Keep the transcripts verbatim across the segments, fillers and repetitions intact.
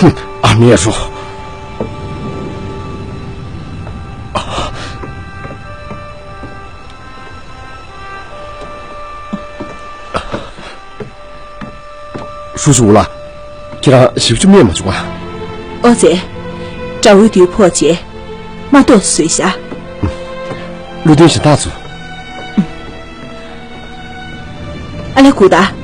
ཨ་མའི་རོ། ཧྲུའུ་ཅུ་ཝུ་ལགས། ཁྱེད་རང་ཞིབ་ཅིག་སྨྲས་མ་བྱུང་ང་། ཨོ་ཙེ། དགྲ་བོའི་བདུད་ཕོག་རྗེས། མ་གཏོགས་བཟོས་བཞག་བློ་མཐུན་གཞན་དག་ཚོ། ཨ་ལས་སྒུག་ད།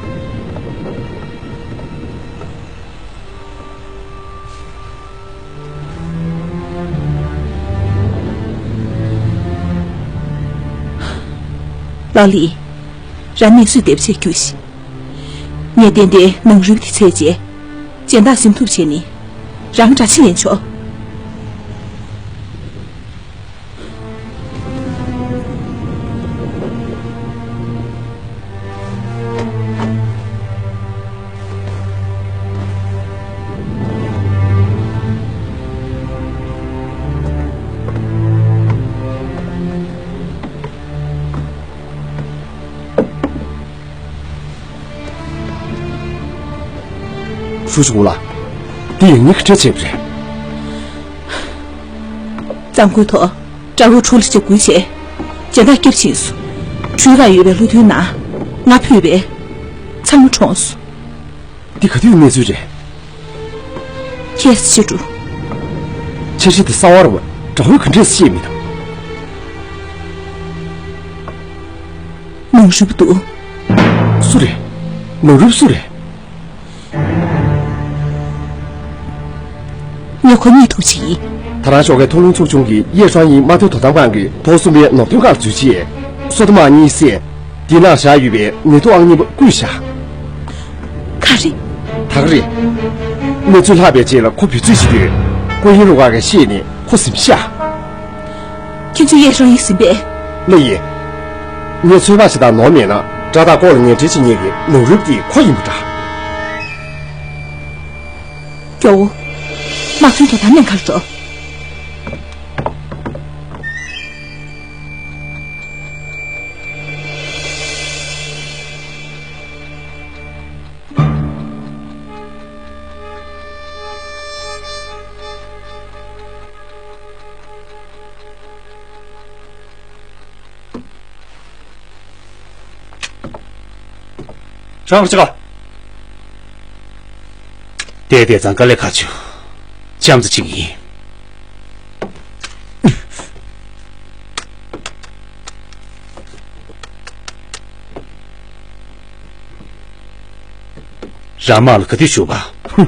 ལའོ་ལི། རང་གནས་ཚུལ་འདེབས་བྱེད་རྒྱུ་ཞིག་ངས་ཏན་ཏན་ནང་རུལ་དེ་ཚད་རྗེས། སྦྱིན་བདག་ཟིན་ཐུབ་བྱས་ནི། རང་དགྲ་ཕྱིར་ལེན་ཆོག་ཧྲུའུ་ཅུ་ཝུ་ལགས། འདི་ཡང་ཉིད་ཀྱིས་བྲིས་བྱས་པ་རེད། གཙང་ཁུལ་ཐོག་དགྲ་བོ་ཁྲུ་ལི་ཅིག་འགུལ་བྱས། སྦྱིན་བདག་སྐྱབས་ཕྱིན་སོང་། ཁྲུའུ་ཁ་ཡོད་པའི་བློ་མཐུན་ནང་ང་ཕུད་པས། ཚང་མ་གྲོངས་སོང་། འདི་ག་དུས་གནས་ཚུལ་རེད། ཁྱེད་ཕྱི་དྲོ། འཆར་གཞི་དེ་གསར་བ་རེད་པ། དགྲ་བོས་ག་འདྲས་ཤེས་མི་འདུག་ནང་རུལ་པོ་འདུག་སུ་རེད། ནང་རུལ་པོ་སུ་རེད། ངས་ཁོ་རྙེད་ཐུབ་ཅིག་ཡིན། ད་རང་ཤོག་ཁའི་མཐོ་རླུང་ཚོགས་ཆུང་གི་ཡེ་ཧྲང་ཡིན་དམག་དོན་དོ་དམ་ཁང་གི་ཐོག་གསུམ་པའི་ནོར་དོན་ཁག་འཛུལ་རྗེས། སོ་ཏ་དམག་གཉིས་བསད། འདི་ནང་བཞག་ཡོད་པའི་ནད་ཐོག་ཨང་གཉིས་པ་བརྐུས་བཞག་ག་རེ། ད་ག་རེད། གནས་ཚུལ་ལྷག་པའི་རྗེས་ལ་ཁོ་འབོད་ཚིག་བྱེད་དུས། ཀོ་ཡིན་རུ་ཁག་གིས་ཤེས་ནས་ཁོ་ཟིན་བཞག་ཁྱེད་ཚོས་ཡེ་ཧྲང་ཡིན་ཟིན་པས། ལགས་ཡིན། ངས་ཚོད་དཔག་བྱེད་སྟངས་ནོར་མེད་ན། དགྲ་དང་ལྐོག་ལ་ངན་འབྲེལ་བྱེད་མཁན་གྱི་ནང་རུལ་པོ་དེ་ཁོ་ཡིན་པ་འདྲ། སྐྱོ་བོ། དམག་དོན་དོ་དམ་སྨན་ཁང་འགྲོ། རང་ཅི་ག་བལྟས་བལྟས་ཙང་དཀའ་ལས་ཁག་བྱུང་། འཆམ་ཙམ་ཅིག་ཡིན། རང་དམག་ལ་ག་དུས་ཞུགས་པ། ཧུམ།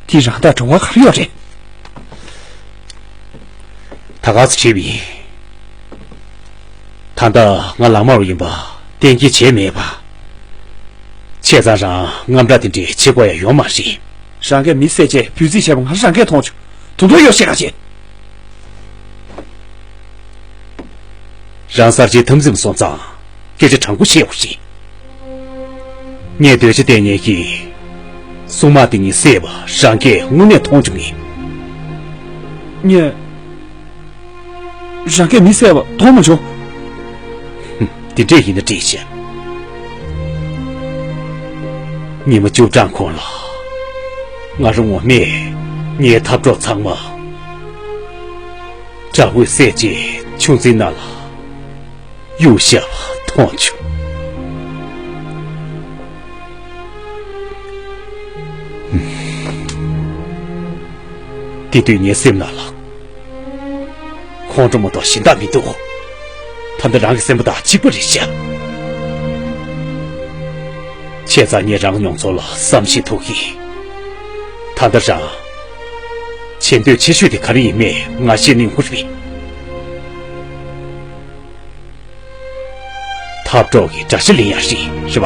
དེ་རང་དང་འབྲེལ་བ་ག་རེ་ཡོད་རེད། ད་ག་ཚོད་བྱས་པ་ཡིན། ད་ལྟ་ང་ལག་དམར་བ་ཡིན་པ་གཏན་འཁེལ་བྱས་མེད་པ། བྱས་ཙང་རང་དངངས་སྐྲག་དེ་འདྲས་བྱེད་དགོས་ཡ་ཡོད་མ་རེད། རང་གིས་མི་བསད་རྗེས་འབོད་ཚིག་བྱས་པ་ང་རང་གིས་མཐོང་བྱུང་། དོན་དག་ཡོད་ཤེས་ག་བྱེད། རང་གསར་བརྗེའི་འཐབ་འཛིང་སོང་ཙང་སྐད་ཆ་དྲང་པོ་བཤད་དགོས་རེད། ངས་འདོད་ཆགས་ལྡན་མཁན་གྱི་སྲུང་དམག་དེ་གཉིས་བསད་པ་རང་གིས་དངོས་གནས་མཐོང་བྱུང་ངས། ངས་རང་གིས་མི་བསད་པ་མཐོང་མ་བྱུང་། དེ་འདྲས་ཡིན་ན་འགྲིག་ཤག་ཉི་མ་བཅུ་གྲངས་གོང་ལ་ང་རང་ངོ་མས་ངའི་འཐབ་གྲོགས་ཚང་མ་དགྲ་བོས་བསད་རྗེས་ཆུ་འཛིན་ནང་ལ་གཡུགས་བཞག་པ་མཐོང་བྱུང་། དེ་དུས་ངའི་སེམས་ནང་ལ། ཁོང་ཁྲོ་མ་གཏོགས་གཞན་དག་མི་འདུག་ད་ལྟ་རང་གི་སེམས་པ་དང་གཅིག་པ་རེད་ཤག་བྱས་ཙང་ངས་རང་མྱོང་ཚོར་ལ་བསམ་ཤེས་ཐུབ་གི། ད་ལྟ་རང་བྱེད་འདོད་ཆེ་ཤོས་དེ་ག་རེ་ཡིན་མེད་ང་ཤེས་ནི་ཡོང་གི་རེད། འཐབ་གྲོགས་ཀྱི་དགྲ་ཤ་ལེན་ཡག་རེད། རེད་པ།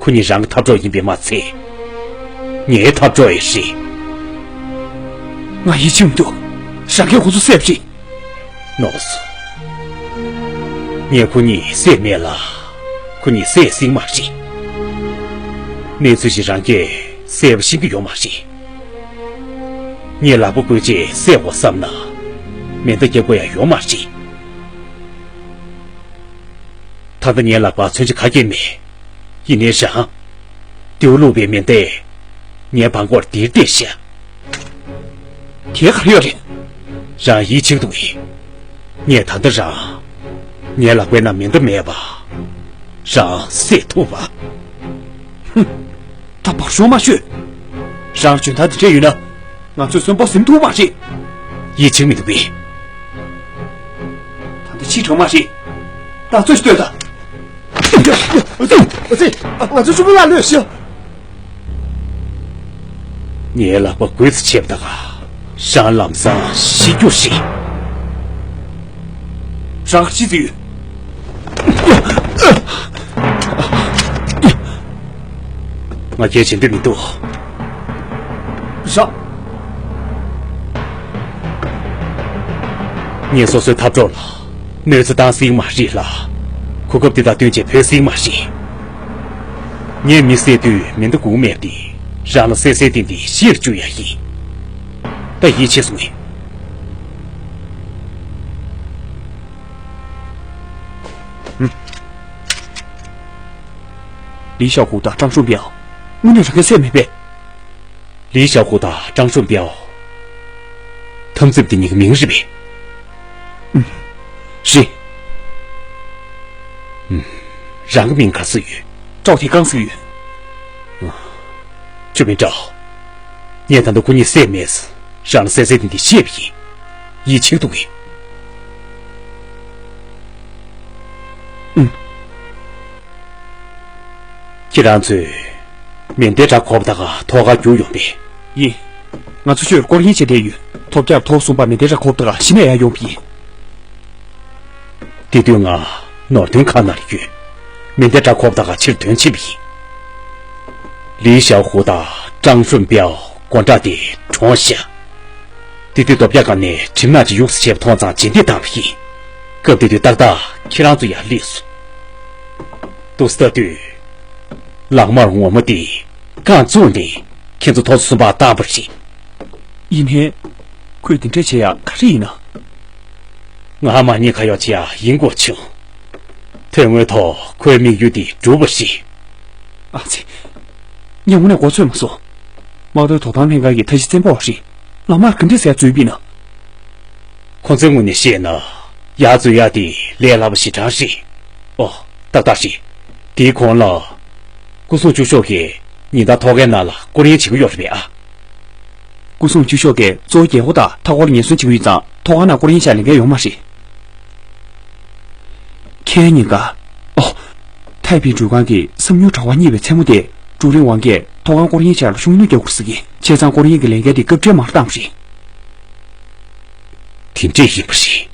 ཁོ་གཉིས་རང་གི་འཐབ་གྲོགས་ཡིན་པས་མ་ཚད། ངའི་འཐབ་གྲོགས་ཡང་རེད། ང་ཡིད་ཆེས་མི་འདུག་རང་གིས་ཁོ་ཚོ་བསད་པ་རེད། མནོ་སོང་། ངས་ཁོ་གཉིས་བསད་མེད་ལ། ཁོ་གཉིས་བསད་སྲིད་མ་རེད། གནས་ཚུལ་ཞིག་རང་གིས་གསལ་པོ་ཤེས་ཀྱི་ཡོད་མ་རེད། ངས་ལག་པ་བཀོད་རྗེས་བསད་དགོས་བསམ་ན། མེ་མདའ་རྒྱག་དགོས་ཡ་ཡོད་མ་རེད། ད་ལྟ་ངའི་ལག་པར་མཚོན་ཆ་ག་གེ་མེད། ཡིན་ནའི་རང་། རྡེའུ་བླུགས་པའི་མེ་མདས། ངའི་བང་གོར་འདིར་བསྡད་ཤག་དེ་ག་རེ་ཡོད་རེད། རང་ཡིད་ཆེས་འདུག་གས། ངས་ད་ལྟ་རང་། ངའི་ལག་པའི་ནང་མེ་མདའ་མེད་པ། རང་བསད་ཐུབ་པ། ཧུམ། ད་བར་ཤོག་མ་ཤོད། རང་འཇོན་ཐང་དེ་འདྲ་ཡོད་ན། ང་ཚོས་གསོན་པོ་ཟིན་ཐུབ་མ་རེད། ཡིད་ཆེས་མི་འདུག་པས། ད་ལྟ་ཕྱི་དྲགས་མ་རེད། ད་ཚོས་ལྟོས་དང་། ཨ་ཙི། ང་ཚོ་ཕྱུག་པོ་ལ་ལོས་ཤི། ངའི་ལག་པ་འགུལ་ཙམ་བྱས་པ་ད་ག་རང་ལམ་སང་ཤི་རྒྱུ་རེད། རང་ཤི་ཟིན་ཡོད། ང་སྐད་བྱེད་འདོད་མི་འདུག་རང་། ངས་སོ་སོའི་འཐབ་གྲོགས་ལ་གནོད་འཚེ་བཏང་སྲིད་མ་རེད་ལ། གོ་སྐབས་འདི་དང་བསྟུན་བྱས་བུད་སྲིད་མ་རེད། ངས་མི་བསད་དུས་མེ་མདའ་སྒུག་མེད་དེ། རང་ལ་བསད་བསད་བསྟན་ཏེ་ཤི་རུ་བཅུག་ཡ་ཡིན། ད་ཡིད་ཆེས་སོང་ངས། ལི་ཞའོ་ཧུ་དང་ཀྲང་ཧྲུན་པའོ། དངོས་གནས་རང་གིས་བསད་མེད་པས། ལི་ཞའོ་ཧུ་དང་ཀྲང་ཧྲུན་པའོ། འཐབ་འཛིང་དེ་གཉིས་ཀྱི་མིང་རེད་པས། ཨུམ། རེད། ཨུམ། རང་གི་མིང་ག་ཟེར་ཡོད། ཀྲའོ་ཐེ་ཀང་ཟེར་ཡོད། ཨ། ཅོ་མིན་ཀྲའོ། ངས་ད་དུང་ཁོ་གཉིས་བསད་མེད། རང་ལ་བསད་བསད་བསྟན་ཏེ་ཤི་བ་ཡིན། ཡིད་ཆེས་འདུག་གས། ཨུམ། ཁྱེད་རང་ཚོས་མེ་མདའི་སྒྲ་གོ་བ་ད་ག་ཐོག་ཁར་རྒྱུགས་ཡོང་པས། ཡིན། ང་ཚོ་ཆུར་སྐོར་གཡེང་བྱས་བསྡད་ཡོད། ཐོབ་རྒྱག་ཐོག་གསུམ་པ་མེ་མདའི་སྒྲ་གོ་བ་ད་ག་གཞི་ནས་ཡར་ཡོང་པ་ཡིན། དེ་དུས་ང་ནོར་དོན་ཁང་ནང་ལ་ཡོད། མེ་མདའི་སྒྲ་གོ་བ་ད་ག་ཕྱིར་ཐོན་ཕྱིན་པ་ཡིན། ལི་ཞའོ་ཧུ་དང་ཀྲང་ཧྲུན་པའོ་སྒོ་འགྲམ་དེར་གྲོངས་ཤག་དེ་དུས་རྡོ་བརྒྱ་སྒང་ནས་གྲིབ་ནག་ཅིག་གཡུགས་སུ་བྱས་པ་མཐོང་ཙང་རྗེས་འདེད་བཏང་བ་ཡིན། སྐབས་དེ་དུས་ཏག་ཏག་ཁྱེད་རང་ཚོ་ཡར་སླེབས་སོང་། འདུག་སེ་ལྟ་དུས། ལག་དམར་ངོ་མ་དེ་རྐང་བཙུགས་ནས་ཁྱེད་ཚོ་ཐོག་གསུམ་པར་བཏང་བ་རེད། ཡིན་ནའི། ཁོས་དེ་འདྲ་བྱེད་ཡག་ག་རེ་ཡིན་ན། ང་མ་ཉེས་ཁ་གཡོག་བྱེད་ཡག་ཡིན་དགོས་བྱུང་། དོན་དངོས་ཐོག་ཁོའི་དམིགས་ཡུལ་དེ་འགྲུབ་པ་རེད། ཨ་ཙི། ངས་དངོས་གནས་མགོ་ཚོས་མ་སོང་། དམག་དོན་ཐོབ་ཐང་ལྷན་ཁང་གི་ཐབས་ཤེས་བཙན་པོ་བ་རེད། ལག་དམར་ག་འདྲ་ཟེར་འཛུལ་པ་ཡིན་ན། ཁོ་ཚོའི་ངོས་ནས་བཤད་ན། ཡར་འཛུལ་ཡག་དེ་ལས་སླ་པོ་ཞེ་དྲག་རེད། ཨོ། ཏག་ཏག་རེད། དེའི་གོང་ལ། སྐུ་སྲུང་བཅུ་ཤོག་གིས་ཉིན་ལྟར་ཐོག་ཁའི་ནང་ལ་སྐོར་གཡེང་བྱེད་ཀྱི་ཡོད་རེད་པས་ཨ། སྐུ་སྲུང་བཅུ་ཤོག་གིས་གཙོ་བོ་རྒྱལ་སྒོ་དང་མཐའ་འཁོར་ལ་ཉེན་ཟོན་བྱེད་ཀྱི་ཡོད་ཙང་ཐོག་ཁ་ནང་སྐོར་གཡེང་བྱས་ལེན་མཁན་ཡོད་མ་རེད། ཁའི་ཉིན་ཀ། ཨོ། ཐའེ་པིན་འགྲུལ་ཁང་གི་བསམ་མྱོང་དྲ་བ་རྙེད་པའི་མཚན་མོ་དེ་ཀྲུའུ་རིན་ཝང་གིས་ཐོག་ཁར་སྐོར་གཡེང་བྱས་ལ་ཤུགས་སྣོན་རྒྱག་དགོས་ཟེར་གི། བྱས་ཙང་སྐོར་གཡེང་གི་ལས་འགན་དེ་སྐབས་འཕྲལ་མར་བཏང་བ་རེད། དེ་འདྲས་ཡིན་པ་རེད།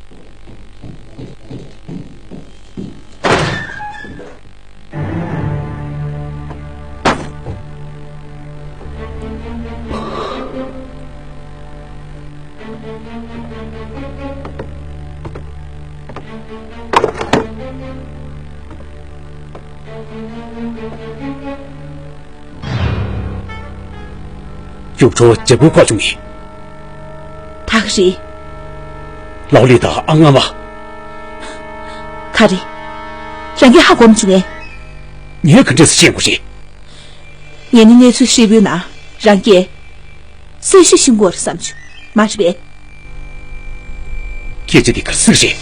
རྒྱུགས་སྤྲོད་བྱ་འགུལ་འགོ་བྱུང་ངས། ད་ག་རེད། ལའོ་ལི་དང་ཨ་ང་མ། ག་རེ། རང་གིས་ཧ་གོ་མ་བྱུང་ངས། ངས་ག་འདྲས་སེ་ཤེས་དགོས་རེད། ངས་ནི་གནས་ཚུལ་ཧྲིལ་པོའི་ནང་རང་གིས་གསལ་བཤད་ཤེས་དགོས་རེད་བསམ་བྱུང་མ་རེད་པས། སྐད་ཆ་འདི་ག་ཚོད་རེད།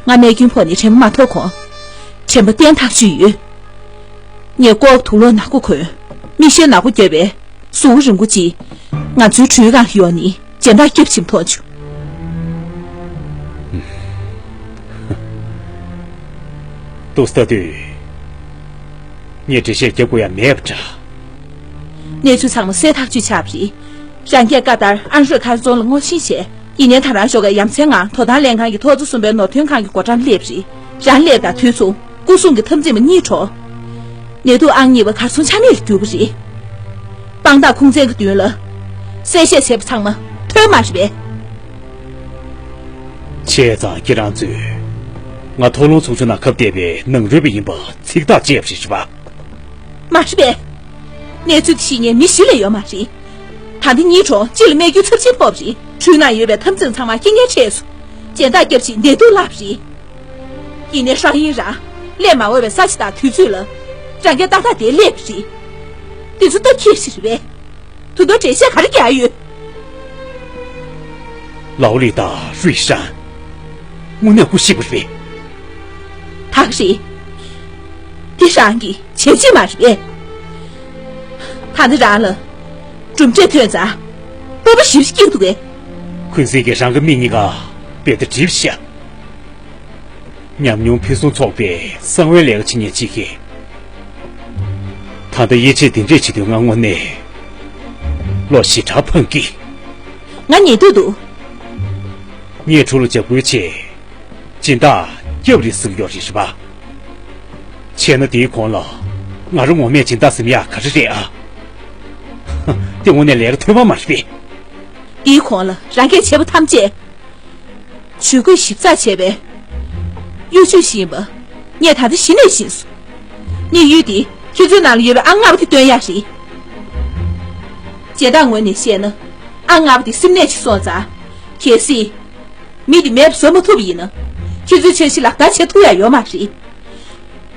ང་རྨས་སྐྱོན་ཕོག་ནས་དྲན་པ་མ་ཐོབ་གོང་། དྲན་པ་བརྟན་ཐག་ཆོད་ཡོད། ངས་ལྐོག་དུག་ལོག་ནག་པོ་གོན། མིག་ཤེལ་ནག་པོ་བརྒྱབ་པའི་གཟུགས་པོ་རིང་པོ་ཅིག་ང་ཚོའི་གྲུའི་སྒང་ལ་ཡོང་ནས་སྦྱིན་བདག་སྐྱབས་ཕྱིན་མཐོང་བྱུང་། ཏུ་སྟ་དུས། ངས་འགྲེལ་བཤད་རྒྱབ་དགོས་ཡ་མེད་པ་འདྲ། གནས་ཚུལ་ཚང་མ་གསལ་ཐག་ཆོད་ཆགས་པ་རེད། རང་སྐད་བཀའ་ལྟར་ཨན་ཧྲོས་མཁར་རྫོང་ལ་སྔོག་བཤེར་བྱས། ཡིན་ནའི་ད་རང་ཞོགས་ཀས་ཡ་མཚན་ངང་དོ་དམ་ལྷན་ཁང་གི་ཐོག་བརྩེགས་གསུམ་པའི་ནོར་ཐོན་ཁང་གི་སྒོ་འགྲམ་སླེབས་རེད། རང་སླེབས་དང་དུས་མཚུངས་སྐུ་སྲུང་གི་འཐབ་འཛིང་པ་གཉིས་གྲོངས། ནད་དུག་ཨང་གཉིས་པ་གར་སོང་ཆ་མེད་ལ་གྱུར་པ་རེད། དཔང་རྟགས་ཁུངས་བཙན་གྱི་མདུན་ལ། གསལ་བཤད་བྱས་པ་ཚང་མ་ཐོན་མ་རེད་པས། བྱས་ཙང་ཁྱེད་རང་ཚོས་ང་མཐོ་ལོང་ཚོགས་ཆུང་ནང་ཁ་གཏད་པའི་ནང་རུལ་པ་ཡིན་པ་ཚིག་ཐག་བཅད་པ་རེད་པ། མ་རེད་པས། གནས་ཚུལ་དེ་ཤེས་མཁན་མི་གཞི་ལས་ཡོད་མ་རེད། ད་ལྟ་གཉིས་གྲོང་གཅིག་ལ་རྨས་སྐྱོན་ཚབས་ཆེན་ཕོག་པ་རེད། ཁྲུས་ནང་ཡོད་པའི་འཐབ་འཛིང་ཚང་མ་རྐྱེན་ངན་འཕྲད་སོང་། སྦྱིན་བདག་སྐྱབས་རྗེ་ནད་དུག་ལྷག་པ་རེད། ཡིན་ནའི་ཧྲང་ཡིན་རང་སླེབས་མ་འོས་པའི་ས་ཆ་དང་དུས་ཚོད་ལ། རང་གིས་ཏག་ཏག་དེར་སླེབས་པ་རེད། དེ་ཚོ་སྟབས་ཁེལ་ཞིག་རེད་པས། ད་དུང་འགྲེལ་བཤད་ག་རེ་རྒྱག་ཡོད། ལའོ་ལི་དང་རུས་ཧྲན། དངོས་གནས་སྐུ་གཤེགས་པ་རེད་པས། ད་ག་རེད། དེ་རང་གིས་བྱས་རྗེས་མ་རེད་པས། ད་ནི་རང་ལ་གྲུབ་འབྲས་ཐོན་ཙང་སྤོབས་པ་ཞེ་པོ་ཅིག་སྐྱེ་གི་འདུག་གས། འཁོན་འཛིན་གྱིས་རང་གི་མིག་གཉིས་ཀ་རྦད་དེ་བསྒྲིབས་ཤག་ཉམས་མྱོང་ཕུན་སུམ་ཚོགས་པའི་གསང་བའི་ལས་ཀ་བྱེད་མཁན་ཅིག་གིས། ད་ལྟ་དབྱེ་འབྱེད་འདི་འདྲས་བྱེད་དུས་ང་དངོས་གནས་བློ་ཞེ་དྲག་ཕངས་ཀྱི། ང་ཉན་འདོད་འདུག་ངས་ཕྲུ་གུ་ལ་འཇབ་རྒོལ་བྱས། སྦྱིན་བདག་སྐྱབས་རེད་ཟེར་གྱི་ཡོད་རེད་པ། བྱས་ན་དེའི་གོང་ལ་ང་རང་ངོ་མས་སྦྱིན་བདག་ཟེར་ཡག་ག་རེ་རེད་ཨ། དེ་དངོས་གནས་ལས་ཀ་ཐོན་པ་མ་རེད་པས། དེའི་གོང་ལ་རང་གིས་བྱས་པ་ཐམས་ཅད། ཇུས་འགོད་ཞིབ་ཚགས་བྱས་པའི་གཡོ་ཇུས་ཤིག་ཡིན་པ། ངས་ད་ལྟ་གཞི་ནས་ཤེས་སོང་། དམིགས་ཡུལ་དེ་ཁྱེད་ཚོའི་ནང་ལ་ཡོད་པའི་ཨང་ལྔ་པ་དེ་སྟོན་ཡག་རེད། སྦྱིན་བདག་ངོས་ནས་བཤད་ན། ཨང་ལྔ་པ་དེ་སེམས་ནད་ཅིག་སོང་ཙང་། གལ་སྲིད། མི་དེ་མེད་པ་བཟོ་མ་ཐུབ་པ་ཡིན་ན། ཁྱེད་ཚོའི་འཆར་གཞི་ལག་བསྟར་བྱེད་ཐུབ་ཡག་ཡོད་མ་རེད།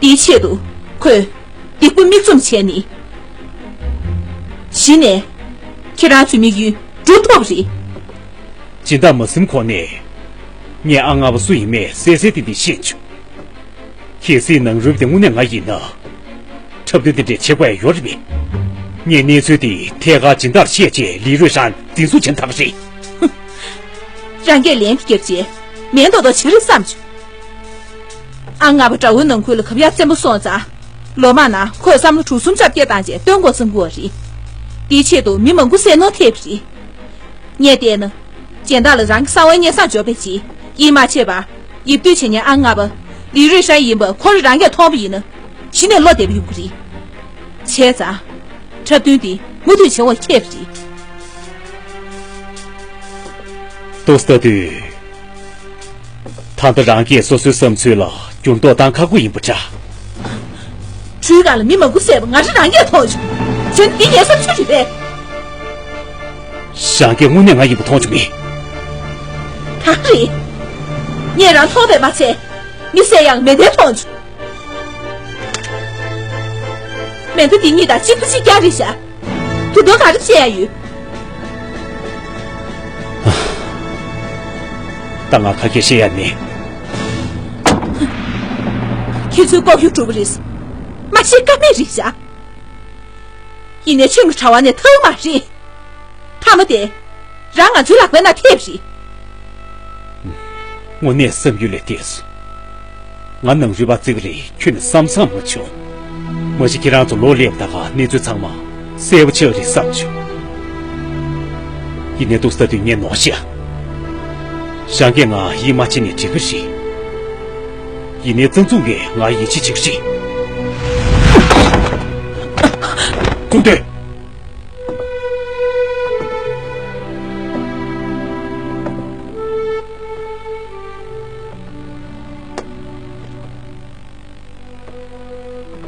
དེའི་ཆེད་དུ་ཁོས་སྡིག་པ་མིག་བཙུམ་བྱས་ནས། གཞི་ནས་ཁྱེད་རང་ཚོའི་དམིགས་ཡུལ་འགྲུབ་ཐུབ་པ་རེད། སྦྱིན་བདག་མ་ཟིན་གོང་ནས་ངས་ཨང་ལྔ་པ་སུ་ཡིན་མེད་གསལ་གསལ་ཏན་ཏན་ཤེས་བྱུང་། གལ་སྲིད་ནང་རུལ་དེ་དངོས་གནས་ང་ཡིན་ན། འཁྲབ་སྟོན་དེ་འདྲས་བྱེད་དགོས་ཡ་ཡོད་རེད་པས། ངས་གནས་ཚུལ་དེ་ཐད་ཀར་སྦྱིན་བདག་ལ་བཤད་རྗེས་ལི་རུས་ཧྲན་འཛིན་བཟུང་བྱེད་ཐག་རེད། རང་སྐད་ལན་དེ་བརྒྱབ་རྗེས་མེ་མདོག་མདོག་བྱེད་རེད་བསམ་བྱུང་། ཨང་ལྔ་པ་དགྲ་བོའི་ནང་ཁུལ་ལ་གབ་ཡག་བཙན་པོ་སོང་ཙང་། ལོ་མང་ནང་ཁོས་བསམ་བློ་དྲུག་གསུམ་ཆ་བསྐྱེད་བཏང་རྗེས་བཏོན་དགོས་བསམ་གྱི་ཡོད་རེད། དེའི་ཆེད་དུ་མི་མང་པོ་བསད་ནོར་ཐེབས་རེད། ངས་བལྟས་ན། སྦྱིན་བདག་ལ་རང་གི་གསང་བའི་སྙན་སེང་འབྱོར་པའི་རྗེས་ཡིད་མ་ཆེས་པར་ཡིབ་སྡོད་བྱེད་མཁན་ཨང་ལྔ་པ་ལི་རུས་ཧྲན་ཡིན་པ་ཁོ་རང་རང་གིས་མཐོང་བ་ཡིན་ན་གཞི་ནས་བློ་བདེ་པོ་ཡོང་གི་རེད། བྱས་ཙང་། འཁྲབ་སྟོན་འདི་མུ་མཐུད་བྱེད་དགོས་ཁེལ་བ་རེད། ཏོག་ཙམ་ལྟ་དུས། ད་ལྟ་རང་གིས་སོ་སོའི་བསམ་ཚུལ་ལ་འགྱུར་ལྡོག་བཏང་ཁག་པོ་ཡིན་པ་འདྲ། གྲུའི་སྒང་ལ་མི་མང་པོ་བསད་པ་ང་རང་རང་གིས་མཐོང་བྱུང་། བྱས་ན་འདི་ངའི་བསམ་ཚུལ་རེད་པས། རང་གིས་དངོས་གནས་ང་ཡིན་པ་མཐོང་བྱུང་ངས། ད་རེད། ངས་རང་མཐོང་བས་མ་ཚད། མི་བསད་ཡག་མེ་མདའ་མཐོང་བྱུང་། མེ་མདའ་འདི་གཉིས་དང་གཅིག་པ་གཅིག་རྐྱང་རེད་ཤག་ད་དུང་ག་རེ་བཤད་ཡག་ཡོད། ད་ང་ཁ་སྐད་བཤད་ཡག་མེད། ཁྱེད་ཚོའི་ལྐོག་གཡོ་གྲུབ་པ་རེད། མ་བཤད་ཀ་མེད་རེད་ཤག་ཡིན་ནའི་ཁྱོད་ཀྱི་གྲྭ་བ་ནས་ཐར་མ་རེད། ཐ་མ་དེ། རང་ང་ཚོའི་ལག་པའི་ནང་ཐེབས་རེད། དངོས་གནས་བསམ་ཡུལ་ལས་འདས་སོང་། ང་ནང་རུལ་པ་བརྩི་གི་རེད་ཁྱོད་ནས་བསམ་བསམ་མ་བྱུང་། མ་གཞི་ཁྱེད་རང་ཚོ་ལོ་སླེབས་ད་ག་གནས་ཚུལ་ཚང་མ་གསལ་པོ་ཆགས་རེད་བསམ་བྱུང་། ཡིན་ནའི་ཏོག་ཙམ་ལྟ་དུས་ངས་ནོར་ཤག་རང་གིས་ང་ཡིད་མ་ཆེས་ནས་འགྲིག་གི་རེད། ཡིན་ནའི་བཙན་ཚུགས་ཀྱིས་ང་ཡིད་ཆེས་བྱེད་ཀྱི་རེད། ཁོང་དེ།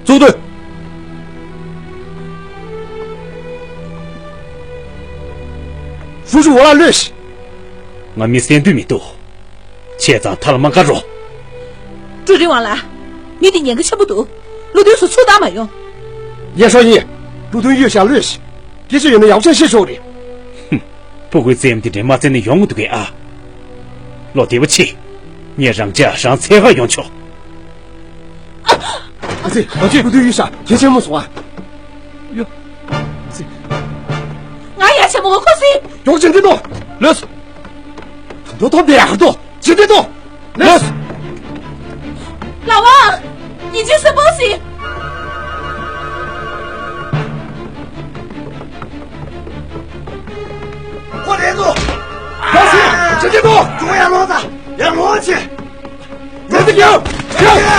ཙུའུ་ཏུན། ཧྲུའུ་ཅུན་འོག་ལ་ལོས་ཤིག་ང་མི་བསད་འདོད་མི་འདུག་བྱས་ཙང་མཐའ་ལ་མ་བཀར་རོགས། ཀྲུའུ་རིན་ཝང་ལགས། མི་འདི་ཉེན་ཁ་ཆེན་པོ་འདུག་ཀླུ་ཏུན་སུ་ཚུར་བཏང་མ་ཡོང་། ཡེ་ཧྲོ་ཡིན། ཀླུ་ཏུན་ཡོད་ཤག་ལོས་ཤིག་སྐད་ཆ་ཡོད་ན་ཡག་པོ་ཅིག་བཤད་ཆོག་རེད། ཧུམ། ཕྲུ་གུའི་རྩེད་མོ་དེ་འདྲའི་མ་རྩེ་ན་ཡོང་གི་འདུག་གས་ཨ། བློ་བདེ་པོ་བྱེད། ངས་རང་ཅག་རང་འཚོལ་ག་ཡོང་ཆོག་ཨ་ཙི། ཨ་ཙི། ཀླུ་ཏུན་ཡོད་ཤག་གལ་ཆེན་པོ་སོང་ཨ། ཡོ། ཨ་ཙི། ང་ཡ་ཆེན་མོ་ཁོ་སི། མགྱོགས་ཕྱིན་འདི་དོ། ལོས། ད་དོ་དོ་བདེ་ཡག་དོ། ཕྱིན་འདི་དོ། ལོས། ལགས་འོང་། ཡིན་གཅིག་མིན་གཅིག་སི། ཁོ་རེད་འདུག་ལོས་སི། ཕྱིན་འདི་དོ། ཁྱོད་ཡར་ལོངས་དང་། ཡར་ལོངས་ཆེ། ཡར་འདི་རྒྱབ། རྒྱབ།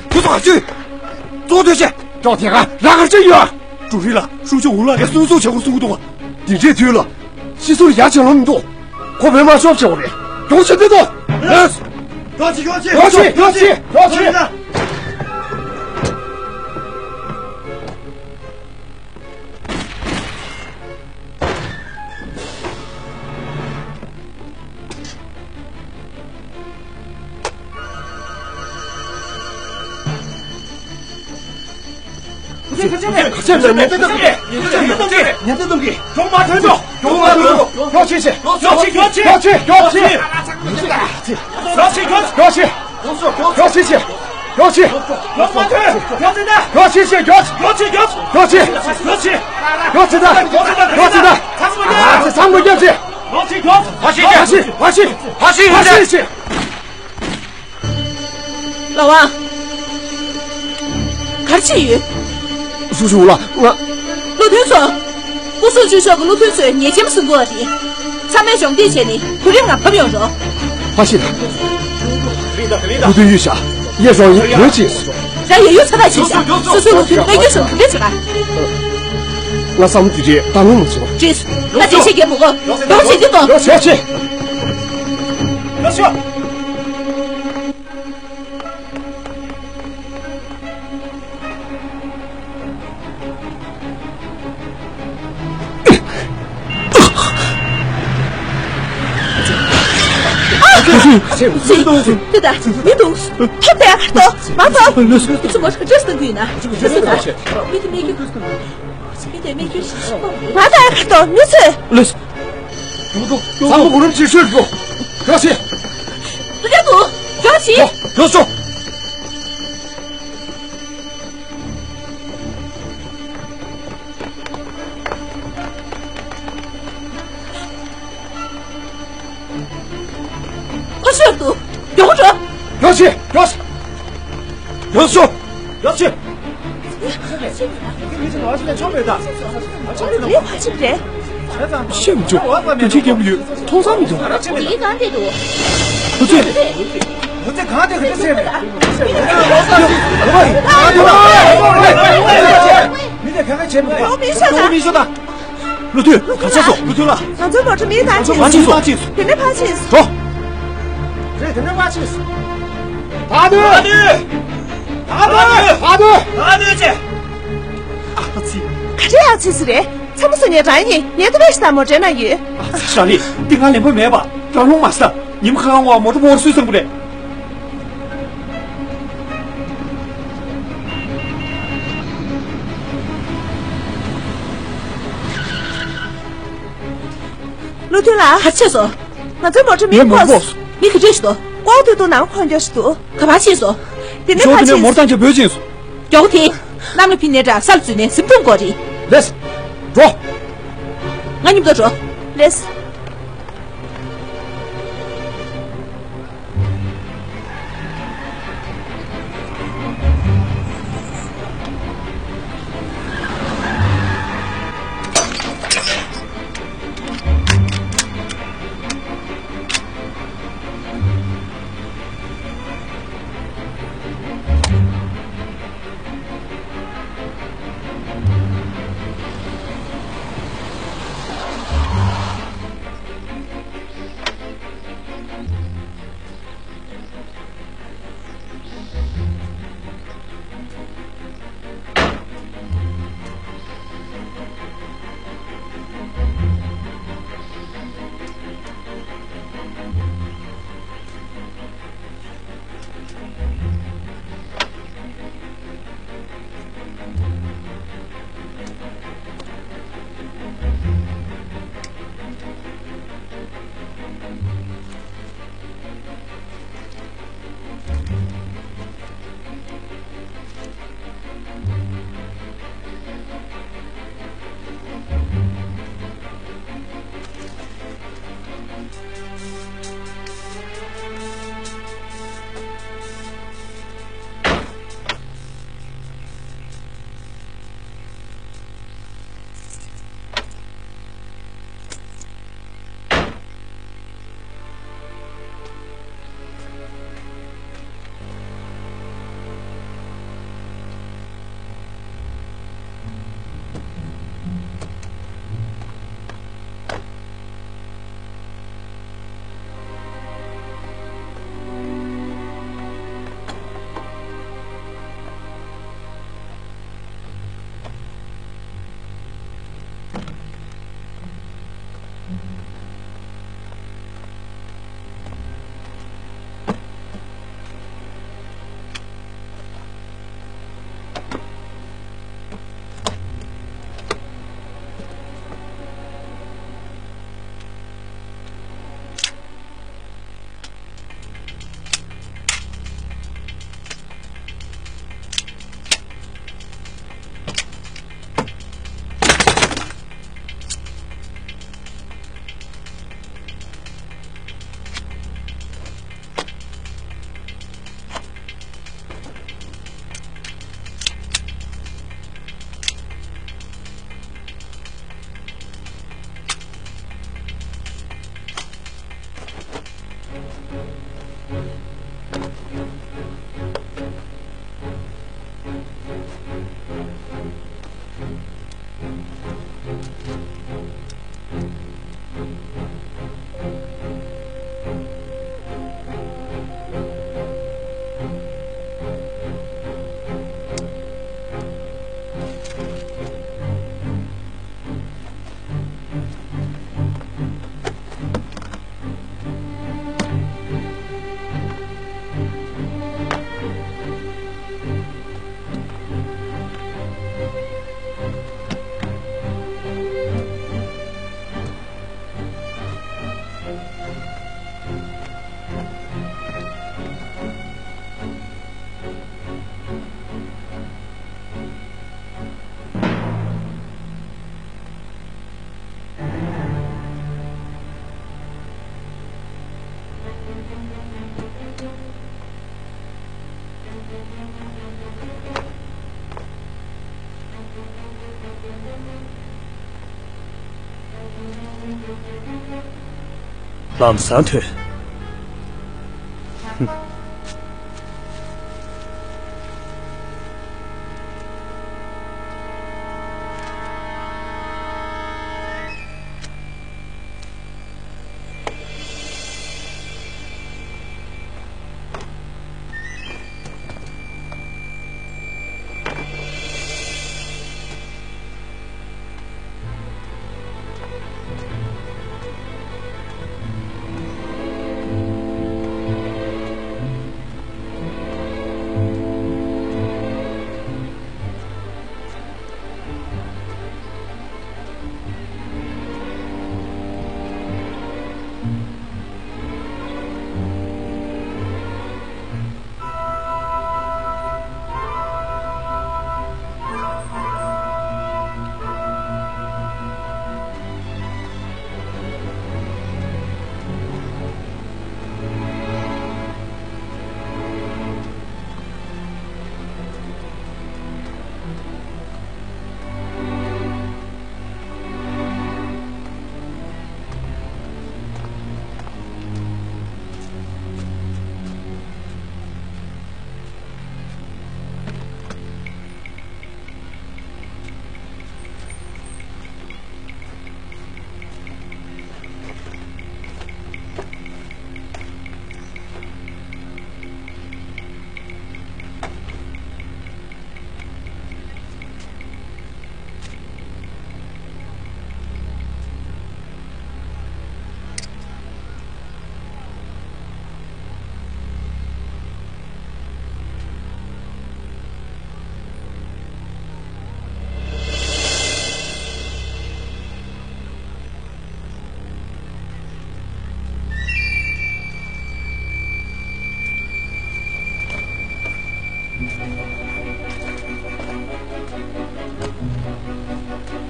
ཁྱོད་ཚོ་ཨ་ཅོ། ཙུའུ་ཏུན་ཆེ། ཀྲོ་དེ་ག་རང་གར་ཅི་ཡོད། ཀྲུའུ་རིན་ལགས། ཧྲུའུ་ཅུན་འོག་ལ་རེ་སུན་སུན་བྱེད་དགོས་གསུངས་འདུག་འདི་འདྲའི་དུས་ལ། ཤི་སུར་ཡ་བྱེད་ལོང་མི་འདུག་ཁོ་བོད་མ་ཤོབ་བྱེད་དགོས་རེད། མགྱོགས་བྱེད་འདི་དོ། ལོས། མགྱོགས་བྱེད། མགྱོགས་བྱེད། མགྱོགས་བྱེད། མགྱོགས་བྱེད། མགྱོགས་བྱེད། ཁ་ཆེམས་ལ་ཉན་ཏེ་གཏོང་གི། ཉན་ཏེ་གཏོང་གི། ཉན་ཏེ་གཏོང་གི། གྱོང་མ་ཐོན་ཆོག་གྱོང་མ་ཐོན་ཆོག་གྱོང་ཆེ་ཆེ། གྱོང་ཆེ། གྱོང་ཆེ། གྱོང་ཆེ། གྱོང་ཆེ། གྱོང་ཆེ། གྱོང་ཆེ། གྱོང་ཆེ་ཆེ། གྱོང་ཆེ། གྱོང་མ་ཐོན། གྱོང་ཆེ་ད། གྱོང་ཆེ་ཆེ། གྱོང་ཆེ། གྱོང་ཆེ། གྱོང་ཆེ་ད། གྱོང་ཆེ་ད། གྱོང་ཆེ་ད། ཚང་མ་གྱོང་ཆེ། ཨ་ཚེ་ཚང་མ་གྱོང་ཆེ། གྱོང་ཆེ། གྱོང་ཆེ། ཕ་ཤི་ཕ་ཤི་ཕ་ཤི་ཕ་ཤི་ཕ་ཤི་ཕ་ཤི། ལགས་འོང་། ག་རེ་བྱས་ཡོད། ཞུ་ཞུ་ལ་ང་། བློ་མཐུན་ཚོ། སྐུ་སྲུང་བཅུ་ཤོག་གི་བློ་མཐུན་ཚོས་ཉེས་ཅན་བཟུང་དགོས་པ་རེད། ཚང་མས་གཞོགས་འདེགས་བྱས་ནས་གོ་རིམ་ངང་བབས་ཡོང་རོགས། ཕ་ཤི་ལ། བློ་མཐུན་ཡོད་ཤག་ཡེ་ཞོག་ཡིན་ཡོད་ཅེས། ར་ཡ་ཡུ་ཚ་ཐག་ཆད་ཤག་སོ་སོའི་བློ་མཐུན་བློ་འགྱོད་སོང་དེ་འདྲ་བྱེད་པ། ང་བསམ་དུས་རེད་ད་ངོ་མ་བྱེད་པ། ཅེས། ང་དེ་བཤད་རྒྱབ་མི་དགོས། ཡོང་བྱེད་དུས་དོ། ཡོང་བྱེད་ཅེས། ཡོང་ཤོག་དེ་ད་མི་འདུག་ཐོབ་དེ་ཨ་ཁ་ཏོ་མ་ཐོབ། མི་ཚོ་མོ་ཁ་ཏྲེས་དང་གུས་ན་མི་ཚོ་ད་མི་དེ་མི་ཁྱོད་མ་ད་ཨ་ཁ་ཏོ་མི་ཚོས། ཚང་མ་གོ་རིམ་ཇེ་ཆེར་འགྲོ། གྲོགས་ཤིག །དུ་རྒྱ་དུ། གྲོགས་ཤིག །གྲོགས་ཤོག །ཁོ་ཤོར་དུ། མགྱོགས་པོ་འགྲོ། གྲོགས་ཤིག །གྲོགས་ཤིག །གྲོགས་ཤོག །གྲོགས་ཤིག །། ངའི་ཕ་ཆིབ་རེད། ཤེས་མི་བྱུང་། དུས་ཆེན་རྒྱབ་ཡོད། མཐོང་སང་མི་འདུག །འདི་གང་དེ་འདུག །བུ་ཚོས། བུ་ཚོས་གང་དེ་ག་ཚད་བཤད་མེད། མི་དེ་ག་ག་བྱེད་མི་རེད། ལོ་མི་ཤོད་ད། ལོ་མི་ཤོད་ད། ལོ་ཐུལ་ག་ཚོད་སོང་། ལོ་ཐུལ་ལ། ང་ཚོའི་མོ་ཊ་མིའི་ཐང་ཆད། ང་ཚོའི་ཐང་ཆད། དེ་ནས་ཕར་ཕྱིན། འགྲོ། རེད་དེ་ནས་ཕར་ཕྱིན། ད་དུས། ད་དུས། ད་དུས། ད་དུས་ཅེ། ཨ་ཙི། ག་རེ་ཨ་ཙི་ཟེར་རེད། ཚ་མོ་སུ་ཉེ་རང་ཉེ་ཉེ་དུ་བས་ཤི་ད་མོ་འདྲེ་ན་ཡོད། ཨ་ཙི་ཞག་ལི་འདི་ང་ལེན་པ་མེད་པ་རང་ལོང་མ་ཤི་ད། ཉིམ་ཁ་ཁང་བ་མོ་ཊ་མོ་ར་སུས་སང་པོ་རེད། བློ་མཐུན་ལགས། ག་རེ་བྱས་སོང་། ང་ཚོའི་མོ་ཊ་མིའི་ངའི་མོ་ཊ་ཕོགས། མི་ག་འདྲས་ཤིག་འདུག །ཀོག་ཏུ་ཏུ་ནང་འཁོར་འགྱོ་ཞིག་འདུག །ག་པར་ཕྱིན་སོང་། དེ་ནས་ཕར་ཕྱིན། མོ་ཊ་ཐང་ཆད་བོད་ཕྱིན་སོང་། མགྱོགས་དེ། གནམ་ལ་ཕྱིན་ནས་འདྲ་ས་ལ་འཛུལ་ནས་གཟིམ་ཐུམ་དགོས་རེད། ལེས། འགྲོ། ང་མཉམ་དུ་འགྲོ། ལེས། ལམ་སང་ཐོན།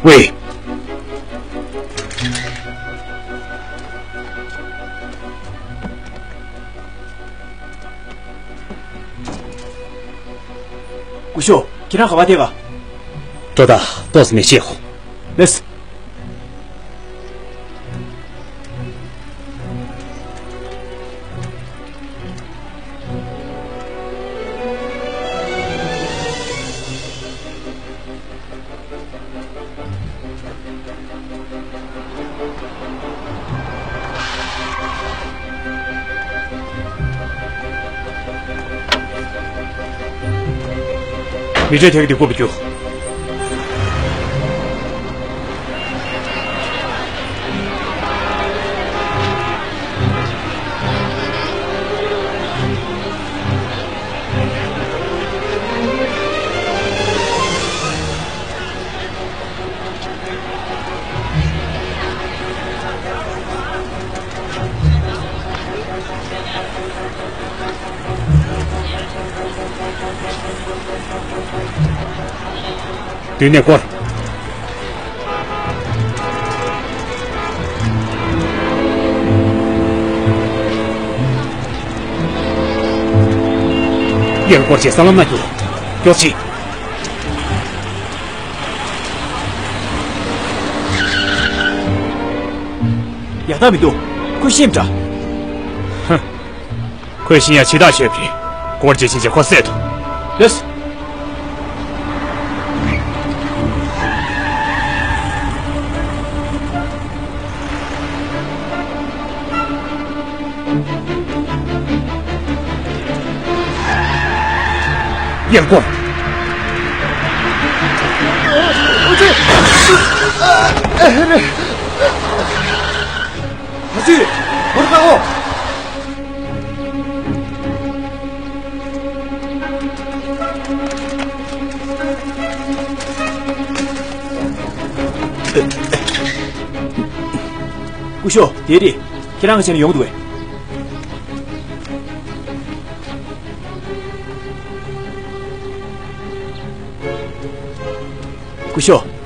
ཝེ། སྐུ་ཞབས། ཁྱེད་རང་ག་པར་བསྡད་པ། ཏོ་ཏ། ཏོག་ཙམ་མི་ཤེས་ཧོ། ལེས། མི་གྲལ་དེ་གི་སྡིགས་པ་བུ་རྒྱུ། མདུན་ནས་སྐོར། ཡར་སྐོར་བྱས་ས་ལམ་ན་རྒྱུགས། མགྱོགས་བྱེད། ཡག་རྟགས་མི་འདུག་ཁོས་ཤེས་འདྲ། ཧ། ཁོས་ཤེས་ཡ་ཕྱི་ཐག་ཆོད་པ་རེད། སྐོར་རྗེས་ཕྱིན་བྱས་ཁོ་བསད་དོ། ལེས། ཡར་སྐོར། ཨ་ཙི། ཨ་ཙི། ཧོར་ཁ་ཨོ། སྐུ་ཞབས། དེ་རེད། ཁྱེད་རང་གི་ཆེད་ནས་ཡོང་འདུག་གས། སྐུ་ཞབས།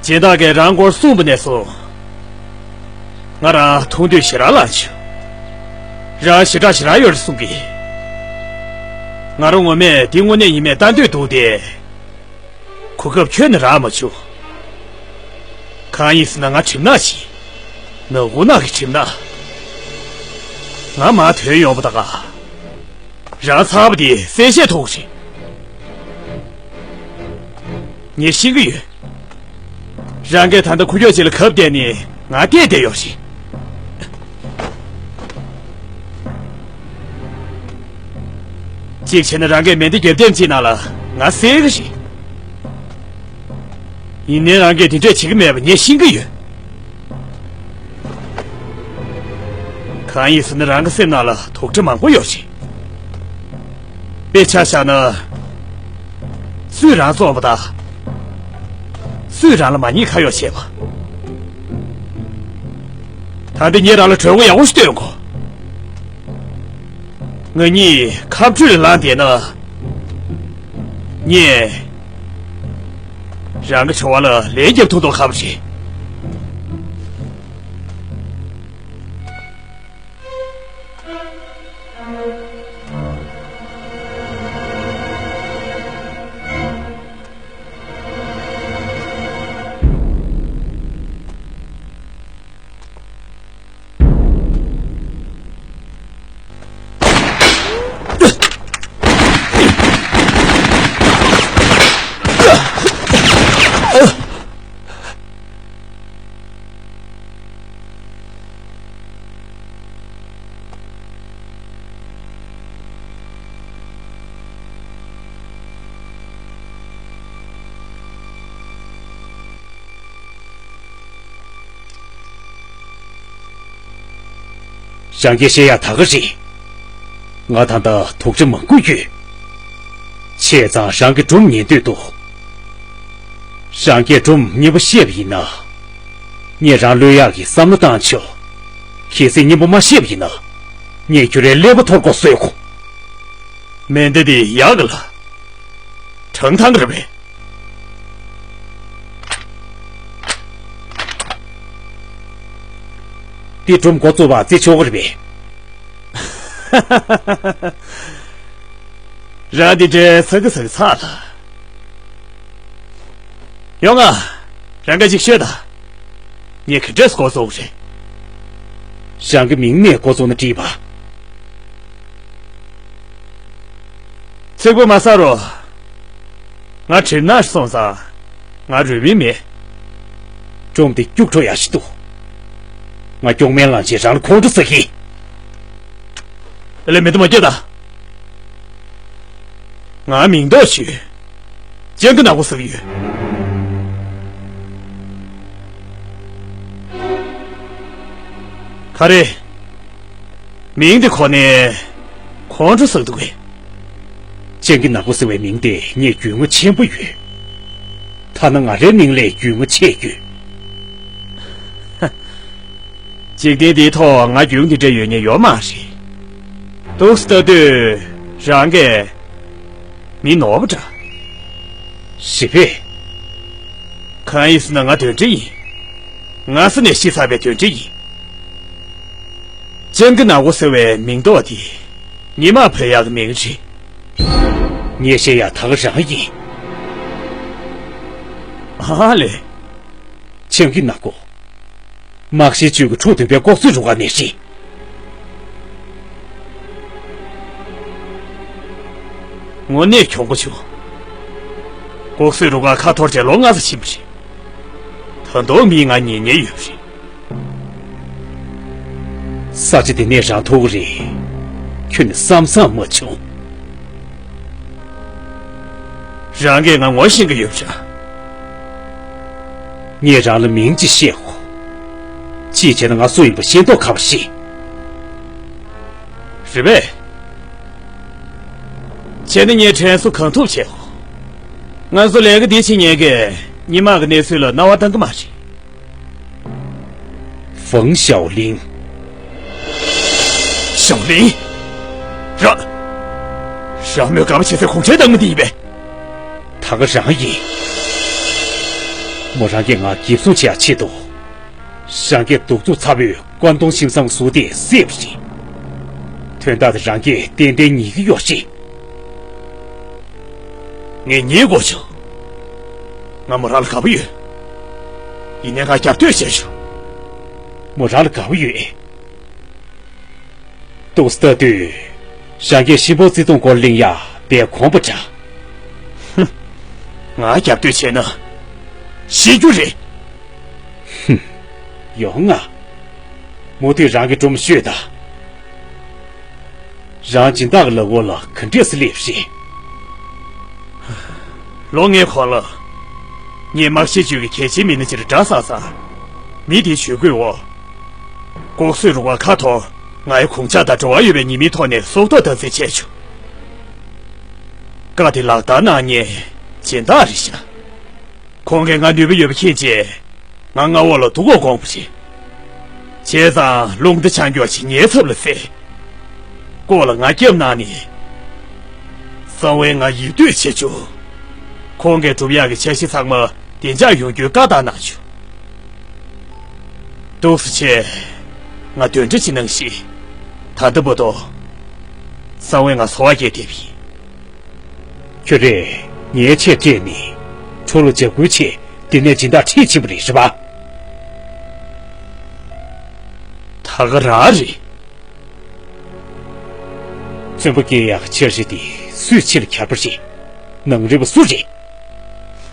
སྦྱིན་བདག་གིས་རང་སྐོར་གསུངས་པ་ནས་བཟུང་། ང་རང་མཐོང་འདོད་ཞེ་དྲག་ལངས་བྱུང་། རང་ཞེ་དྲག་ཞེ་དྲག་ཡོད་རེད་གསུང་གི། ང་རང་ངོ་མས་འདི་དངོས་གནས་ཡིན་མེད་ལྟ་འདོད་འདུག་སྟེ། གོ་སྐབས་ཁྱོན་ནས་རག་མ་བྱུང་། གང་ཡིན་ཟེར་ན་ང་གྲིབ་ནག་ཅིག་ནག་ཁུང་ནག་གི་གྲིབ་ནག་ང་མར་ཐོན་ཡོང་བ་ད་ག་རང་ཚ་བ་དེ་གསལ་བཤད་ཐོག་རེད། ངས་ཤེས་ཀྱི་ཡོད། རང་གིས་ད་ལྟ་ཁུ་ཁྱོག་ཅིག་ལ་གབ་བསྡད་ནས་ང་བལྟས་བསྡད་ཡོད་རེད། གཅིག་བྱས་ན་རང་གིས་མེ་མདའ་རྒྱབ་ལྡེམ་ཅིག་ནང་ལ་ང་བསད་ཀྱི་རེད། ཡིན་ནའི་རང་གིས་དེ་འདྲས་བྱེད་ཀྱི་མེད་པ་ངས་ཤེས་ཀྱི་ཡོད། གང་ཡིན་ཟེར་ན་རང་གི་སེམས་ནང་ལ་དོགས་འདྲི་མང་པོ་ཡོད་རེད། དཔེ་ཆ་བཞག་ན། སུས་རང་བཙོངས་པ་དང་། སུས་རང་ལ་མ་ཉེས་ཁ་གཡོགས་བྱས་པ། ད་འདི་ངས་རང་ལ་གྲོས་འགོ་ཡག་པོ་ཞིག་སྟོན་དགོས། ང་གཉིས་ཁ་སྤྲོད་ལ་ལངས་བསྡད་ན། ངས་རང་གི་བྱ་བ་ལ་ལན་རྒྱབ་ཐུབ་མདོག་ཁ་པོ་བྱེད། རང་གིས་བཤད་ཡག་ད་ག་རེད། ང་ད་ལྟ་དོགས་འདྲི་མང་པོ་ཡོད། བྱས་ཙང་རང་གི་སྒྲུང་ཉན་འདོད་འདུག་རང་གིས་སྒྲུང་སྙན་པོ་བཤད་པ་ཡིན་ན། ངས་རང་གློད་ཡག་གི་བསམ་བློ་བཏང་ཆོག་གལ་སྲིད་སྙན་པོ་མ་བཤད་པ་ཡིན་ན། ངས་ཁྱོད་རའི་ཀླད་པ་འཐོར་དགོས་བཟོས་གོ། མེ་མདའ་དེ་ཡག་གི་ལ། གྲང་ཐང་གི་རེད་པས། འདི་སྒྲུང་འགོ་བཙུགས་པ་བརྩི་ཆོག་གི་རེད་པས། རང་འདི་འདྲའི་ཚ་གི་ཚ་གི་ཚ་ལ། ཡོང་ང་། རང་ག་ཅིག་ཤོད་ད། ངས་ག་འདྲས་འགོ་བཙུགས་རེད། རང་གི་མིང་ནས་འགོ་བཙུགས་ན་འགྲིག་པ། ཚིག་པ་མ་ཟ་རོགས། ང་གྲིབ་ནག་སོང་ཙང་ང་རུས་མིང་མེད། སྒྲུང་འདི་སྐྱུག་བྲོ་ཡག་ཞིག་འདུག་ང་སྐྱོག་མེ་ལངས་རྗེས་རང་ལ་ཁོང་ཁྲོ་ཟ་གི། ལས་མེད་དུ་མ་སྐྱོད་ད། ང་མིང་འདོགས་ཞུས། སྤྱང་ཀི་ནག་པོ་ཟེར་གྱི་ཡོད། ག་རེ། མིང་དེ་གོ་ནས་ཁོང་ཁྲོ་ཟ་གི་འདུག་གས། སྤྱང་ཀི་ནག་པོ་ཟེར་བའི་མིང་དེ་ངས་རྒྱུས་མངའ་ཆེན་པོ་ཡོད། ཐ་ན་ང་རའི་མིང་ལས་རྒྱུས་མངའ་ཆེ་ཡོད། འཇིག་རྟེན་འདིའི་ཐོག་ང་རྒྱུས་མངའ་འདི་འདྲ་ཡོད་མཁན་ཡོད་མ་རེད། འདུག་སེ་ལྟ་དུས་རང་གིས་མི་ནོར་བ་འདྲ། རེད་པས། གང་ཡིན་ཟེར་ན་ང་གདོན་འདྲེ་ཡིན། སྔ་ས་ནས་ཤི་ཚར་བའི་གདོན་འདྲེ་ཡིན། སྤྱང་ཀི་ནག་པོ་ཟེར་བའི་མིང་འདོགས་དེ་ཉི་མ་བོད་ཡག་གི་མིང་རེད། ངས་བཤད་ཡག་ད་ག་རང་ཡིན། ཨ་ལས། སྤྱང་ཀི་ནག་པོ། དམག་ཤེད་ཅུས་ཀྱི་ཁྲུའུ་བདུན་པའི་ལྐོག་གསོད་རུ་ཁག་ནས་རེད། དངོས་གནས་གྱོང་པོ་བྱུང་། ལྐོག་གསོད་རུ་ཁག་ཁ་འཐོར་བྱས་ལོ་ལྔ་ཙམ་ཕྱིན་པ་རེད། ད་དུང་མིས་ང་ཉན་མཁན་ཡོད་པ་རེད། ས་ཆ་འདི་ནས་རང་ཐོར་གི་རེད། ཁྱོན་ནས་བསམ་བསམ་མ་བྱུང་། རང་གིས་ང་ངོ་ཤེས་ཀྱི་ཡོད་པ་འདྲ། ངས་རང་ལ་མིང་ཅིག་བཤད་དགོས། གཅིག་བྱས་ན་ང་སུ་ཡིན་པ་ཤེས་མདོག་ཁ་པོ་བྱེད། རེད་པས། བྱས་ན་ངས་དྲན་གསོ་གང་ཐུབ་བྱེད་དགོས། ང་ཚོ་ལས་ཀ་འདི་བྱེད་མཁན་གྱིས་སྔོན་མ་གི་གནས་ཚུལ་ལ་སྣང་བ་བཏང་གི་མ་རེད། ཧྥང་ཞའོ་ལིང་། ཞའོ་ལིང་། ར། རང་མོས་ག་པར་བྱེད་སའི་གུང་ཁྲན་ཏང་མི་འདི་ཡིན་པས། ད་ག་རང་ཡིན། མོ་རང་གིས་ང་འགེབས་སྲུང་བྱེད་ཡག་ཆེད་དུ། རང་གིས་གདུག་རྩུབ་ཚ་པོས་ཀོན་ཏུང་ཤིང་སང་ཟུར་དེ་བསད་པ་རེད། དོན་དག་དེ་རང་གིས་ཏན་ཏན་ཉན་གྱི་ཡོད་རེད། ངས་ཉན་དགོས་བྱུང་། ང་མོ་རང་ལ་དགའ་པོ་ཡོད། ཡིན་ནའི་ང་རྒྱབ་གཏོད་བྱས་བྱུང་། མོ་རང་ལ་དགའ་པོ་ཡོད་ཨེ། ཏུའུ་སི་ལྟ་དུས། རང་གིས་ཤིན་པོ་བརྩེ་དུང་སྐོར་གླེང་ཡག་དཔེ་དགོངས་པ་འདྲ། ཧུམ། ང་རྒྱབ་གཏོད་བྱས་ན། ཤི་རྒྱུ་རེད། ཧུམ། ཡོང་ང་། མུ་མཐུད་རང་གི་སྒྲུང་ཤོད་དང་། རང་སྦྱིན་བདག་གི་ལག་འོག་ལ་ག་འདྲས་སེ་སླེབས་ཤིག་ལོ་ལྔའི་གོང་ལ། ངས་དམག་ཆས་ཅུས་ཀྱི་གལ་ཆེའི་མི་སྣ་ཅིག་ལ་གྲྭ་ས་ས། མི་དེའི་ཇུས་འགོད་འོག་ལྐོག་གསོད་རུ་ཁག་ཁ་ཐོར། ང་ཡི་གོང་ཆག་དང་འབྲེལ་བ་ཡོད་པའི་ཉེས་མིང་ཐོག་ནས་སྲོག་ཐོག་བདག་འཛིན་བྱས་བྱུང་། བཀའ་དེ་ལག་བསྟར་གནང་མཁན་སྦྱིན་བདག་རེད་ཤག་ཁོང་གིས་ང་ནུས་པ་ཡོད་པ་མཁྱེན་རྗེས། ང་མངའ་འོག་ལ་བསྡུ་སྐོར་དགོངས་པ་རེད། བྱས་ཙང་རླུང་རྟ་ཆང་སྐྱོག་ཅིག་ངའི་ཚབ་ལ་བསད། ལྐོག་ལ་ང་བརྒྱབ་གནང་ནས། གསང་བས་ང་ཡིད་གཏོད་བྱེད་བཅུག་ཁོང་གིས་སྒྲུབ་ཡག་གི་འཆར་གཞི་ཚང་མ་བདེ་འཇགས་ཡོང་རྒྱུའི་བཀའ་བཏང་གནང་བྱུང་། ཏོག་ཙམ་བྱས། ང་གདོན་འདྲེ་ཅིག་ནང་བཞིན། ད་ལྟ་བར་དུ། གསང་བས་ང་འཚོ་བ་སྐྱེལ་བསྡད་པ་ཡིན། ཁྱོད་རས་ངའི་ཆེད་སྤྲད་ནས་ཁྲོ་ལོ་འཇབ་རྒོལ་ཆེད་འདི་ནས་སྦྱིན་བདག་ཁྲིད་ཕྱིན་པ་རེད། རེད་པ། ད་ག་རང་རེད། བཙུན་པ་སྐྱེ་ཡག་འཆར་གཞི་དེ་སུས་ཕྱི་ལ་གྱར་པ་རེད། ནང་རིག་པ་སུ་རེད།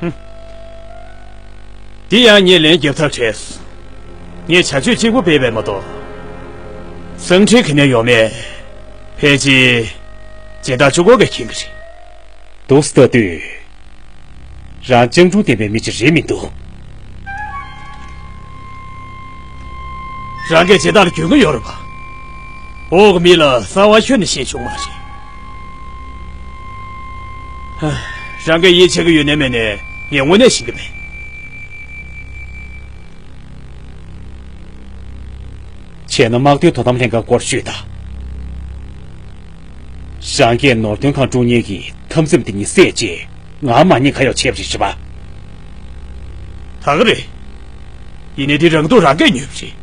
ཧུམ། འདི་ཡང་ངས་ལན་རྒྱབ་ཐབས་བྲལ་སོང་། ངས་བྱ་སྤྱོད་གཅིག་པོ་སྤེལ་བས་མ་གཏོགས། གསང་འཕྲིན་ག་ནས་ཡོང་མེད། ཕལ་ཆེར། སྦྱིན་བདག་གཅིག་པོ་གིས་མཁྱེན་གྱི་རེད། ཏོག་ཙམ་ལྟ་དུས། རང་སྤྱང་གྲུང་ལྡན་པའི་མི་ཅིག་རེད་མི་འདུག་རང་གིས་སྦྱིན་བདག་ལ་རྒྱུས་མངའ་ཡོད་རེད་པ། འོག་གི་མི་ལ་གསང་བ་ཁྱོན་ནས་ཤེས་བྱུང་མ་རེད། རང་གིས་ཡིད་ཆེས་ཀྱི་ཡོད་ནའི་མེད་ནའི་ངས་དངོས་གནས་ཤེས་ཀྱི་མེད། བྱས་ན་དམག་དོན་དོ་དམ་ལྷན་ཁང་སྐོར་ཞུས་དང་། རང་གིས་ནོར་དོན་ཁང་དཀྲུག་མཁན་གྱི་འཐབ་འཛིང་དེ་གཉིས་བསད་རྗེས་ང་མ་ཉེས་ཁ་གཡོག་བྱས་པ་རེད། རེད་པ། ད་ག་རེད། ཡིན་ནའི་འདི་རང་སྡུག་རང་གིས་ཉོས་པ་རེད།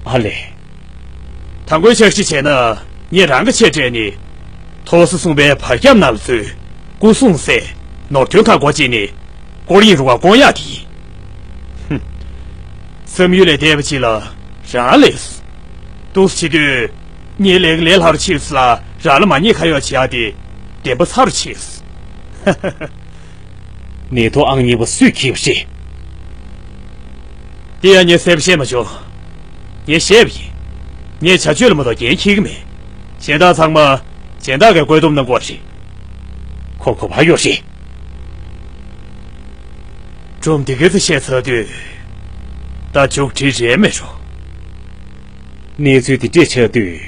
ཨ་ལས། དང་པོའི་འཆར་གཞི་བྱས་ན་ངས་རང་གི་ཆེད་སྤྲད་ནས། ཐོག་སོ་གསུམ་པའི་བར་ཁྱམས་ནང་ལ་འཛུལ། སྐུ་སྲུང་བསད། ནོར་དོན་ཁང་སྒོ་འབྱེད་ནས། སྐོར་གཡེང་རུ་ཁག་བསྐོང་ཡག་དེ་ཡིན། ཧུམ། བསམ་ཡུལ་ལས་འདས་པ་ཅིག་ལ་རང་ལས་སོ། འདུག་སེ་བྱེད་དུས། ངའི་ལས་ཀ་ལས་སླ་རུ་ཕྱིན་སོང་ལ་རང་ལ་མ་ཉེས་ཁ་གཡོག་བྱེད་ཡག་དེ་བདེན་པ་ཚ་རུ་ཕྱིན་སོང་། ནད་ཐོག་ཨང་གཉིས་པ་སུས་འཁྱེར་བ་རེད། དེ་ཡང་ངས་གསལ་པོ་བཤད་མ་བྱུང་། ངས་བཤད་པ་ཡིན། ངས་བྱ་སྤྱོད་ལ་མ་གཏོགས་འགན་འཁྱེར་གྱི་མེད། གཞན་དག་ཚང་མ་སྦྱིན་བདག་གིས་བཀོད་འདོམས་གནང་དགོས་རེད། ཁོ་གོ་བ་ཡོད་རེད། སྒྲུང་འདི་ག་ཚོད་བཤད་ཚར་དུས། ད་མཇུག་སྒྲིལ་རན་མེད་རུང་། གནས་ཚུལ་འདི་འདྲས་ཆགས་དུས།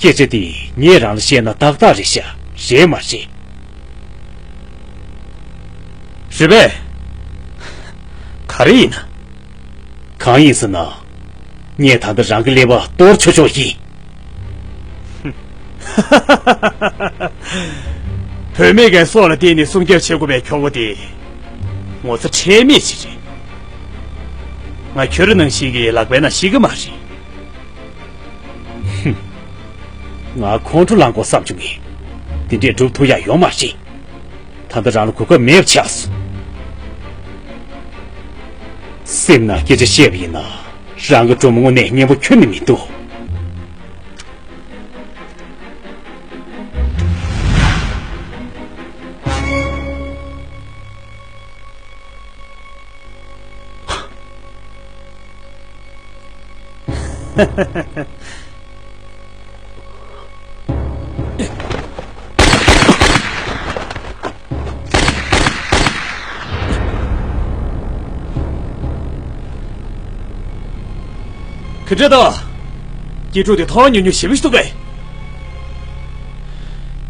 སྐད་ཆ་འདི་ངས་རང་ལ་བཤད་ན་ཏག་ཏག་རེད་ཤག་རེད་མ་རེད། རེད་པས། ག་རེ་ཡིན་ན། གང་ཡིན་ཟེར་ན། ངས་ད་ལྟ་རང་གི་ཀླད་པ་གཏོར་ཆོག་ཆོག་ཡིན། བུད་མེད་ཀྱི་སྲོག་ལ་བརྟེན་ནས་སྲུང་སྐྱོབ་བྱེད་དགོས་པའི་ཁྱོ་ག་དེ། ངོ་ཚ་ཁྲེལ་མེད་ཅིག་རེད། ང་ཁྱོད་རང་ནང་བཞིན་གྱི་ལག་པའི་ནང་ཤི་གི་མ་རེད། ཧུམ། ང་ཁོང་ཁྲོ་ལངས་དགོས་བསམ་བྱུང་ངས། དེ་འདྲས་སྒྲུབ་ཐུབ་ཡག་ཡོད་མ་རེད། ད་ལྟ་རང་ལ་གོ་སྐབས་མེད་པ་ཆགས་སོང་། སེམས་ནང་སྐད་ཆ་བཤད་པ་ཡིན་ན། རང་གི་སྒྲུང་དངོས་གནས་སྙན་པོ་ཁྱོན་ནས་མི་འདུག་ག་འདྲ་འདུག་སྐྱིད་སྡུག་དེ་མཐོང་ཉུང་ཉུང་ཞེ་པོ་ཞིག་འདུག་གས།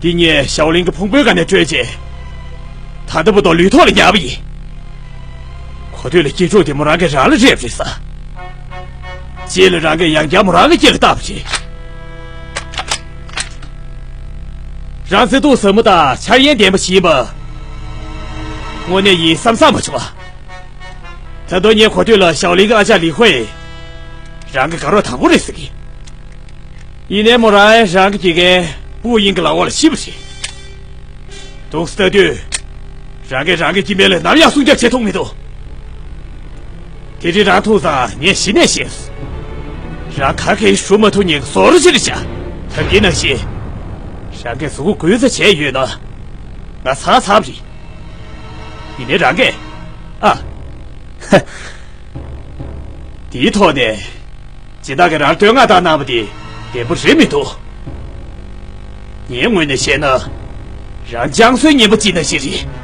འདི་ངས་ཞའོ་ལིང་གི་ཕུང་པོའི་སྒང་ནས་སྤྲོད་རྗེས། ད་ལྟ་བར་དུ་ལུས་ཐོག་ལ་ཉར་བ་ཡིན། གོ་ཐོས་ལ་སྐྱིད་སྡུག་དེ་མོ་རང་གིས་རང་ལ་རེག་པ་རེད་ས། རྗེས་ལ་རང་གིས་ཡང་བསྐྱར་མོ་རང་གི་དཀྱིལ་ལ་བཏགས་པ་རེད། རང་བརྩེ་དུང་ཟབ་མོ་དང་འཆར་ཡན་ལྡན་པ་ཞིག་ཡིན་པ། དངོས་གནས་ཡིན་བསམ་བསམ་མ་བྱུང་བ། ད་དུང་ངས་གོ་ཐོས་ལ་ཞའོ་ལིན་གྱི་ཨ་ཅག་ལི་ཧུའེ། རང་གི་དགའ་རོགས་དང་པོ་རེད་ཟེར་གི། ཡིན་ནའི་མོ་རང་རང་གི་དགེ་རྒན་པུའུ་དབྱིང་གི་ལག་འོག་ལ་ཤི་བ་རེད། འདུག་སེ་ལྟ་དུས། རང་གིས་རང་གི་སྐྱེ་དམན་ལ་ནམ་ཡང་སྲུང་སྐྱོབ་བྱེད་ཐུབ་མི་འདུག་དེ་རིང་རང་ཐུག་ཙང་ངས་གཞི་ནས་ཤེས་སོང་། རང་ག་གེ་ཞུ་མ་ཐུབ་མཁན་གྱི་ཟོག་རོ་ཞིག་རེད་ཤག་ད་གིན་ནང་བཞིན། རང་གིས་གཟུགས་པོ་འགུལ་ས་བྱས་ཡོད་ན། ང་ཚ་ཚ་བ་རེད། ཡིན་ནའི་རང་གིས། ཨ། དེའི་ཐོག་ནས། སྦྱིན་བདག་གིས་རང་བསྟོད་བསྔགས་བཏང་གནང་བ་དེ་བདེན་པོ་རེད་མི་འདུག་ངའི་ངོས་ནས་བཤད་ན། རང་ལྕང་གསོན་ངན་པ་ཅིག་ནང་བཞིན་རེད།